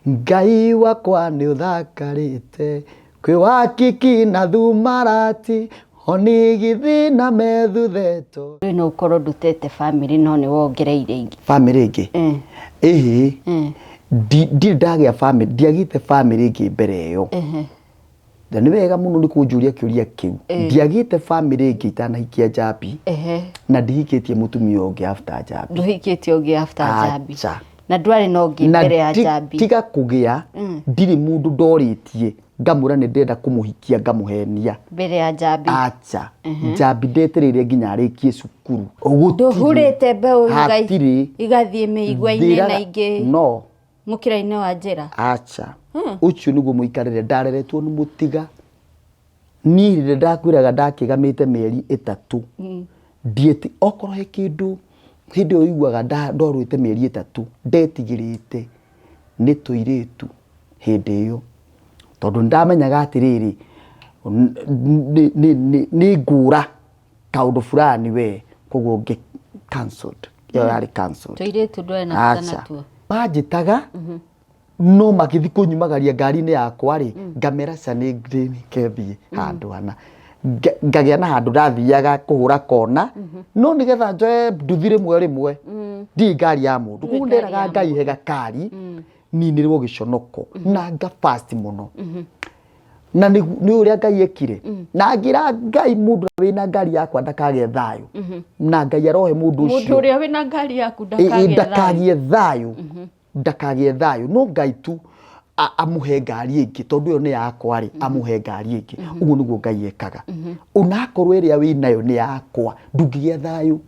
Ngai wakwa nĩ ũthakarĩte kwĩ wakiki na thumarati onigithi na methutheto. Rĩu no ũkorwo ndutete bamĩrĩ no nĩ wongereire ingĩ. Bamĩrĩ ĩngĩ? Ĩhĩ, ndirĩ ndagĩa bamĩrĩ, ndiagĩte bamĩrĩ ĩngĩ mbere ĩyo. Na nĩ wega mũno nĩ kũnjũria kĩũria kĩu. Ndiagĩte bamĩrĩ ĩngĩ itanahikia Njambi na ndihikĩtie mũtumia ũngĩ after Njambi. Ndũhikĩtie ũngĩ after Njambi. Acha. Na ndwarĩ na ũngĩ Na mbere ya ti- Njambi. tiga kũgĩa, ndirĩ mũndũ ndorĩtie ngamwĩra nĩ ndĩrenda kũmũhikia ngamũhenia. Mbere ya Njambi. Acha. Njambi ndetereire nginya arĩkie cukuru. Gũtirĩ. Ndũhurĩte mbeũ Hatirĩ. igathiĩ mĩigua-inĩ na Thĩraga- ingĩ No. mũkĩra-inĩ wa njĩra. Acha. Ũcio nĩguo mũikarĩre ndareretwo nĩ mũtiga. Niĩ rĩrĩa ndakwĩraga ndakĩgamĩte mĩeri 3. Ndieti okorwo he kĩndũ hĩndĩ ĩyo ũiguaga ndorũĩte mĩeri 3 ndetigĩrĩte nĩ tũirĩtu hĩndĩ ĩyo. Tondũ nĩndamenyaga atĩrĩrĩ, nĩ ngũra kaũndũ fulani we, koguo ngĩ cancelled. Ĩyo yarĩ cancelled. Tũirĩtu ndwarĩ na bata Aca. natuo. Manjĩtaga no magĩthiĩ kũnyumagaria ngari-inĩ yakwa rĩ, ngamera ca nĩ ndĩke thiĩ handũ hana. Ngagĩa na handũ ndathiaga kũhũra kona, no nĩgetha njoe nduthi rĩmwe rĩmwe, ndirĩ ngari ya mũndũ. Koguo nderaga Ngai he gakari, ninĩrwo gĩconoko, na nga fast mũno. Na nĩ ũrĩa Ngai ekire. Na ngĩra Ngai mũndũ ũrĩa wĩna ngari yakwa ndakagĩe thayũ. Na Ngai arohe mũndũ Mũndũ ũcio. ũrĩa wĩna ngari yaku ndakagĩe thayũ. Ndakagĩe thayũ. Ndakagĩe thayũ. No Ngai tu amũhe ngari ĩngĩ, tondũ ĩyo nĩ yakwa rĩ, amũhe ngari ĩngĩ. Ũguo nĩguo Ngai ekaga. Onakorwo ĩrĩa wĩnayo nĩ yakwa, ndũngĩgĩa thayũ.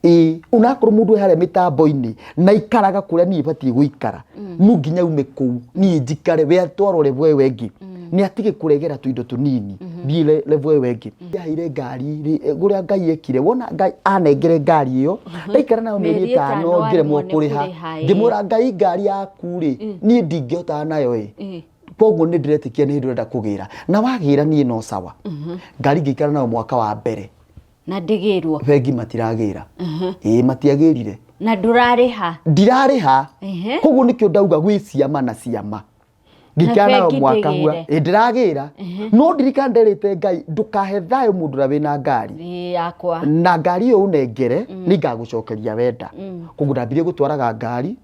Ĩĩ, onakorwo mũndũ e harĩa mĩtambo-inĩ na aikaraga kũrĩa niĩ batiĩ gũikara, no nginya aume kũu niĩ njikare, we atwarwo level ĩyo ĩngĩ, nĩ atige kũregera tũindo tũnini, thiĩ level ĩyo ĩngĩ. Ndaheire ngari rĩ, ũrĩa Ngai ekire, wona Ngai anengere ngari ĩyo, ndaikara nayo mĩeri Mĩeri 5 ĩtano ngĩremwo waremwo nĩ kũrĩha. kũrĩha, ĩĩ. Ngĩmwĩra Ngai ngari yaku rĩ, niĩ ndingĩhotana nayo ĩ. Koguo nĩ ndĩretĩkia nĩ hĩndĩ ũrenda kũgĩra. Na wagĩra niĩ no sawa. Ngari ngĩikara nayo mwaka wa mbere. Na ndĩgĩrwo. Bengi matiragĩra. Ĩĩ matiagĩrire. Na ndũrarĩha. Ndirarĩha. Koguo nĩkĩo ndauga gwĩ ciama na ciama. Ngĩikara nayo bengi mwaka hua. ndĩgĩre. Ĩĩ ndĩragĩra. No ndirikana nderĩte Ngai ndũkahe thayũ mũndũ ũrĩa wĩna ngari. Ĩĩ yakwa. Na ngari ĩyo ũnengere nĩngagũcokeria wenda. Koguo ndambirie gũtwaraga ngari.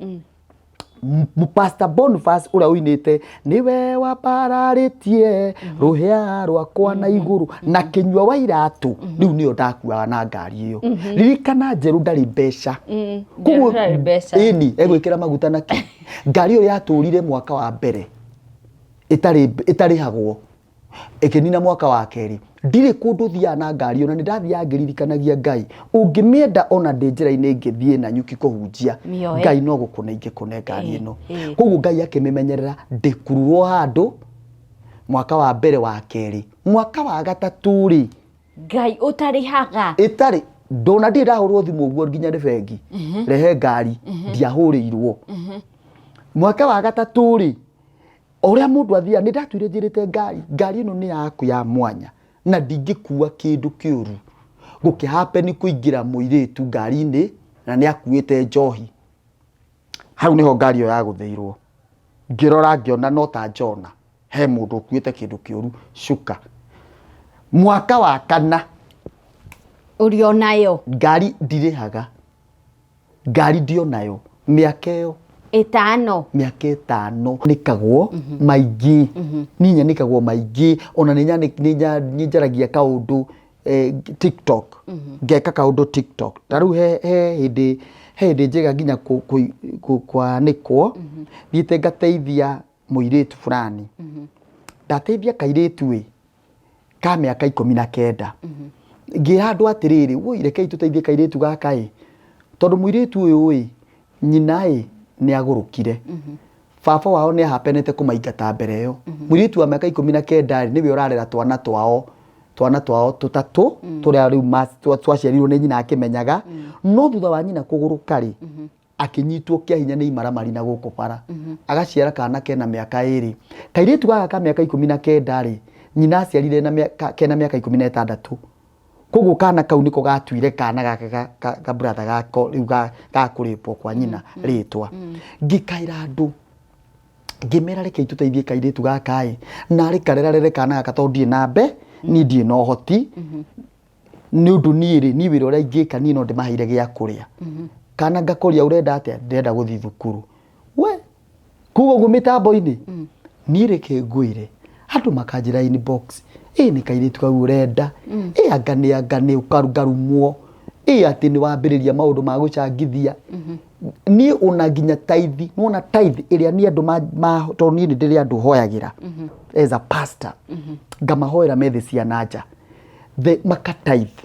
Pastor Boniface ũrĩa ũinĩte nĩwe wambararĩtie rũhĩa rwakwa na igũrũ na kĩnyua wa iratũ, rĩu nĩyo ndakuaga na ngari ĩyo. Ririkana njerũ ndarĩ mbeca. Njerũ ndarĩ mbeca. Ĩni, egwĩkĩra maguta na kĩ? Ngari ĩyo yatũrire mwaka wa mbere ĩtarĩhagwo. Ĩkĩnina mwaka wa kerĩ. Ndirĩ kũndũ thiaga na ngari ona nĩ ndathiaga ngĩririkanagia Ngai. Ũngĩmĩenda ona ndĩ njĩra-inĩ ngĩthiĩ Nanyuki kũhunjia, Mĩoe. Ngai no gũkũne ingĩkũne ngari ĩno. Koguo Ngai akĩmĩmenyerera ndĩkururwo handũ mwaka wa mbere wa kerĩ. Mwaka wa gatatũ rĩ, Ngai ũtarĩhaga. Ĩtarĩ, ndona ndirĩ ndahũrwo thimũ ũguo nginya nĩ bengi. Rehe ngari, ndiahũrĩirwo. Mwaka wa gatatũ rĩ, o ũrĩa mũndũ athiaga, nĩ ndatuire njĩrĩte ngari, ngari ĩno nĩ yaku ya mwanya na ndingĩkua kĩndũ kĩũru. Gũkĩ happen kũingĩra mũirĩtu ngari-inĩ na nĩ akuĩte njohi. Hau nĩho ngari ĩyo yagũthĩirwo. Ngĩrora ngĩona no ta Jona, he mũndũ ũkuĩte kĩndũ kĩũru, cuka. Mwaka wa kana. Ũrĩ o nayo? Ngari ndirĩhaga. Ngari ndionayo. Mĩaka ĩyo. 5. Mĩaka 5. Nĩkagwo maingĩ. Niĩ nyanĩkagwo maingĩ. Ona nĩ njaragia kaũndũ TikTok. Ngeka kaũndũ TikTok. Ta rĩu he hĩndĩ, he hĩndĩ njega nginya kwanĩkwo. Thiĩte ngateithia mũirĩtu fulani. Ndateithia kairĩtu ĩ, ka mĩaka 19. Ngĩra andũ atĩrĩrĩ, woi rekei tũteithie kairĩtu gaka ĩ, tondũ mũirĩtu ũyũ ĩ, nyina ĩ, nĩ agũrũkire. Baba wao nĩ ahapenete kũmaingata mbere ĩyo. Mũirĩtu wa mĩaka 19 rĩ, nĩwe ũrarera twana twao, twana twao tũtatũ, tũrĩa rĩu twaciarirwo nĩ nyina akĩmenyaga. No thutha wa nyina kũgũrũka rĩ, akĩnyitwo kĩa hinya nĩ imaramari na gũkũ bara. Agaciara kana kena mĩaka 2. Kairĩtu gaka ka mĩaka 19 rĩ, nyina aciarire na kena mĩaka 16. Koguo kana kau nĩko gatuire kana gaka ka brother gako rĩu ga kũrĩpwo kwa nyina rĩtwa. Ngĩkaĩra andũ. Ngĩmera reke tũteithie kairĩtu gaka ĩ, narĩ karerarere kana gaka, tondũ ndirĩ na mbe, niĩ ndirĩ na ũhoti. Nĩ ũndũ niĩ rĩ, niĩ wĩra ũrĩa ingĩka, niĩ no ndĩmaheire gĩa kũrĩa. Kana ngakũria, ũrenda atĩa? Ndĩrenda gũthiĩ thukuru. We kuga ũguo mĩtambo-inĩ, niĩ reke ngwĩre, andũ makanjĩra inbox, ĩ nĩ kairĩtu kau ũrenda, ĩ anga nĩ anga nĩ ũkarungarumwo, ĩ atĩ nĩ wambĩrĩria maũndũ ma gũcangithia. Niĩ ona nginya tithe, nĩwona tithe ĩrĩa niĩ andũ tondũ niĩ nĩ ndĩrĩ andũ hoyagĩra as a pastor, ngamahoera methe ciana nja, the maka tithe,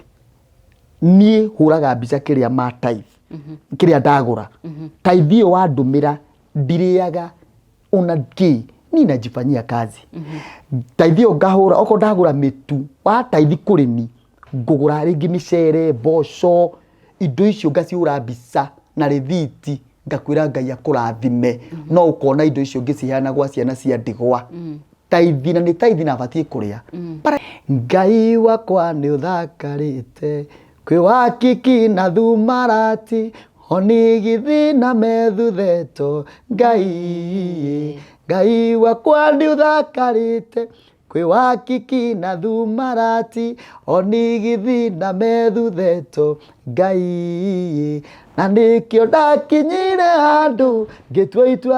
niĩ hũraga mbica kĩrĩa ma tithe, kĩrĩa ndagũra. Tithe ĩyo wandũmĩra, ndirĩaga ona kĩ, niĩ najifanyia kazi. Tithe ĩyo ngahũra, okorwo ndagũra mĩtu wa tithe kũrĩ ni ngũgũra rĩngĩ mĩcere, mboco, indo icio ngacihũra mbica na rĩthiti, ngakwĩra Ngai akũrathime. No ũkona indo icio ngĩciheana gwa ciana cia ndigwa. Tithe na nĩ tithe na batiĩ kũrĩa. Ngai wakwa nĩ ũthakarĩte kwĩ wakiki na thumarati onigithi na methuthetwo. Ngai, Ngai wakwa nĩ ũthakarĩte kwĩ wakiki na thumarati onigithi na methuthetwo. Ngai, na nĩkĩo ndakinyire handũ ngĩtua itua.